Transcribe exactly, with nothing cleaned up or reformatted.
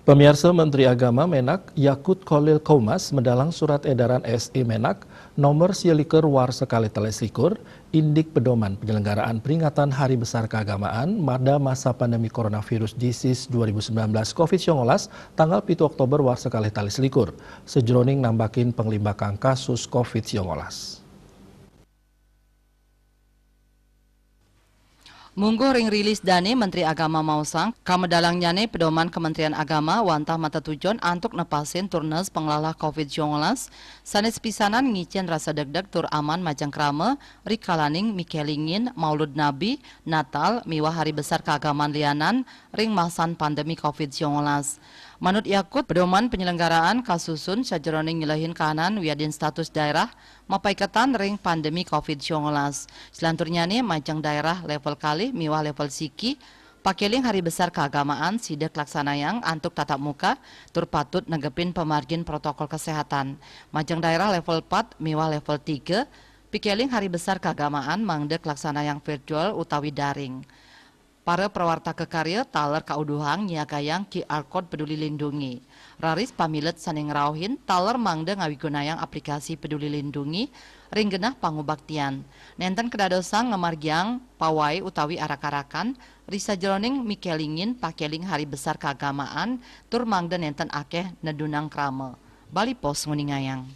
Pemirsa, Menteri Agama Menak Yakut Kholil Qoumas medalang surat edaran S I Menak nomor sialikur warsa kalih tali selikur, indik pedoman penyelenggaraan peringatan Hari Besar Keagamaan mada masa pandemi coronavirus disease dua ribu sembilan belas COVID sembilan belas tanggal pitu Oktober warsa kalih tali selikur, sejeroning nambakin penglimbakang kasus COVID sembilan belas. Mungguh ring rilis dane, Menteri Agama maosang, kamedalangnyane pedoman Kementerian Agama wantah matetujon antuk nepasin tur nes panglalah COVID sembilan belas, sane sepisanan ngicen rasa degdeg tur aman majeng krama, rikalaning mikelingin Maulud Nabi, Natal, miwah hari besar keagamaan lianan ring masan pandemi COVID sembilan belas. Manut Yakut, pedoman penyelenggaraan kasusun sajeroning nyelehin kahanan wiadin status daerah mapaiketan ring pandemi COVID sembilan belas. Selanturnyane majeng daerah level kalih miwah level siki, pakeling hari besar keagamaan sida kalaksanayang antuk tatap muka tur patut negepin pamargin protokol kesehatan. Majeng daerah level pat miwah level tiga, pikeling hari besar keagamaan mangda kalaksanayang virtual utawi daring. Para prawartaka karya taler kauduhang nyiagayang Q R Code Peduli Lindungi. Raris pamilet sane ngrauhin taler mangda ngawigunayang aplikasi Peduli Lindungi ring genah pangubaktian. Nenten kadadosang ngamargiang pawai utawi arak-arakan ri sajeroning mikelingin pakeling hari besar keagamaan tur mangda nenten akeh nedunang krama. Bali Post nguningayang.